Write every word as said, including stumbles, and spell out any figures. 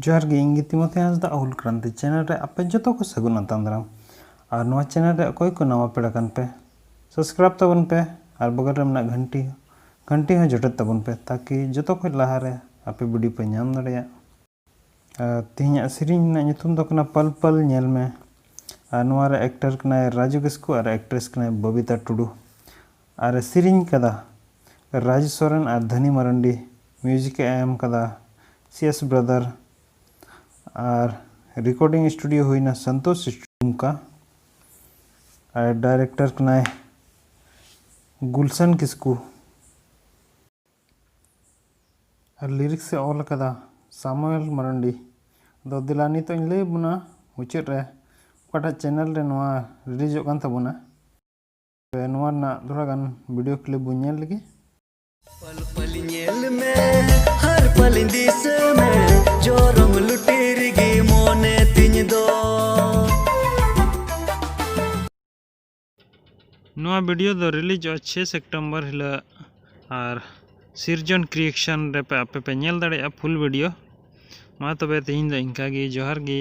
ᱡᱚᱦᱟᱨ ᱜᱮ, ᱤᱧ ᱜᱮ ᱛᱤᱢᱚᱛᱷᱤ ᱦᱟᱸᱥᱫᱟ, ᱦᱩᱞ ᱠᱨᱟᱱᱛᱤ ᱪᱮᱱᱮᱞ ᱨᱮ ᱟᱯᱮ ᱡᱚᱛᱚ ᱠᱚ ᱥᱟᱹᱜᱩᱱ ᱟᱛᱟᱝ ᱫᱟᱨᱟᱢ᱾ ᱟᱨ ᱱᱚᱣᱟ ᱪᱮᱱᱮᱞ ᱨᱮ ᱚᱠᱚᱭ ᱠᱚ ᱱᱟᱣᱟ ᱯᱮᱲᱟ ᱠᱟᱱ ᱯᱮ, ᱥᱟᱵᱥᱠᱨᱟᱭᱤᱵ ᱛᱟᱵᱚᱱ ᱯᱮ ᱟᱨ ᱵᱚᱜᱚᱞ ᱨᱮ ᱢᱮᱱᱟᱜ ᱜᱷᱟᱱᱴᱤ, ᱜᱷᱟᱱᱴᱤ ᱦᱚᱸ ᱡᱚᱴᱮᱫ ᱛᱟᱵᱚᱱ ᱯᱮ, ᱛᱟᱠᱤ ᱡᱚᱛᱚ ᱠᱷᱚᱱ ᱞᱟᱦᱟ ᱨᱮ ᱟᱯᱮ ᱵᱷᱤᱰᱤᱭᱳ ᱯᱮ ᱧᱟᱢ ᱫᱟᱲᱮᱭᱟᱜ᱾ ᱟᱨ ᱛᱮᱦᱮᱧᱟᱜ ᱥᱮᱨᱮᱧ ᱨᱮᱱᱟᱜ ᱧᱩᱛᱩᱢ ᱫᱚ ᱠᱟᱱᱟ ᱯᱟᱞ ᱯᱟᱞ ᱧᱮᱞ ᱢᱮ᱾ ᱟᱨ ᱱᱚᱣᱟ ᱨᱮ ᱮᱠᱴᱟᱨ ᱠᱟᱱᱟᱭ ᱨᱟᱡᱩ ᱠᱤᱥᱠᱩ ᱟᱨ ᱮᱠᱴᱨᱮᱥ ᱠᱟᱱᱟᱭ ᱵᱚᱵᱤᱛᱟ ᱴᱩᱰᱩ᱾ ᱟᱨ ᱮ ᱥᱮᱨᱮᱧ ᱠᱟᱫᱟ ᱨᱟᱡᱽ ᱥᱚᱨᱮᱱ ᱟᱨ ᱫᱷᱟᱹᱱᱤ ᱢᱟᱨᱟᱱᱰᱤ᱾ ᱢᱤᱭᱩᱡᱤᱠ ᱮ ᱮᱢ ᱠᱟᱫᱟ ᱥᱤ ᱮᱥ ᱵᱨᱟᱫᱟᱨ᱾ ᱟᱨ ᱨᱮᱠᱚᱨᱰᱤᱝ ᱥᱴᱩᱰᱤᱭᱳ ᱦᱩᱭᱱᱟ ᱥᱚᱱᱛᱳᱥ ᱥᱴᱩᱰᱤᱭᱳ ᱫᱩᱢᱠᱟ᱾ ᱟᱨ ᱰᱟᱭᱨᱮᱠᱴᱚᱨ ᱠᱟᱱᱟᱭ ᱜᱩᱞᱥᱟᱱ ᱠᱤᱥᱠᱩ᱾ ᱟᱨ ᱞᱤᱨᱤᱠᱥ ᱮ ᱚᱞ ᱠᱟᱫᱟ ᱥᱟᱢᱩᱭᱮᱞ ᱢᱟᱨᱟᱱᱰᱤ᱾ ᱟᱫᱚ ᱫᱮᱞᱟ ᱱᱤᱛᱚᱜ ᱤᱧ ᱞᱟᱹᱭ ᱟᱵᱚᱱᱟ ᱢᱩᱪᱟᱹᱫ ᱨᱮ ᱚᱠᱟᱴᱟᱜ ᱪᱮᱱᱮᱞ ᱨᱮ ᱱᱚᱣᱟ ᱨᱤᱞᱤᱡᱚᱜ ᱠᱟᱱ ᱛᱟᱵᱚᱱᱟ᱾ ᱛᱚᱵᱮ ᱱᱚᱣᱟ ᱨᱮᱱᱟᱜ ᱛᱷᱚᱲᱟ ᱜᱟᱱ ᱵᱷᱤᱰᱤᱭᱳ ᱠᱞᱤᱯ ᱵᱚᱱ ᱧᱮᱞ ᱞᱮᱜᱮ᱾ ᱯᱟᱞ ᱯᱟᱞ ᱧᱮᱞ ᱢᱮ, ᱦᱟᱨ ᱯᱟᱞᱤᱧ ᱫᱤᱥᱟᱹ ᱢᱮ, ᱡᱚᱨᱚᱢ ᱞᱩᱴᱤ ᱨᱮᱜᱮ ᱢᱚᱱᱮ ᱛᱤᱧ ᱫᱚ᱾ ᱱᱚᱣᱟ ᱵᱷᱤᱰᱤᱭᱳ ᱫᱚ ᱨᱤᱞᱤᱡᱚᱜᱼᱟ ᱪᱷᱮᱭ ᱥᱮᱯᱴᱮᱢᱵᱚᱨ ᱦᱤᱞᱳᱜ᱾ ᱟᱨ ᱥᱤᱨᱡᱚᱱ ᱠᱨᱤᱭᱮᱥᱚᱱ ᱨᱮᱯᱮ ᱟᱯᱮ ᱯᱮ ᱧᱮᱞ ᱫᱟᱲᱮᱭᱟᱜᱼᱟ ᱯᱷᱩᱞ ᱵᱷᱤᱰᱤᱭᱳ᱾ ᱢᱟ ᱛᱚᱵᱮ ᱛᱮᱦᱮᱧ ᱫᱚ ᱤᱱᱠᱟ ᱜᱮ, ᱡᱚᱦᱟᱨ ᱜᱮ᱾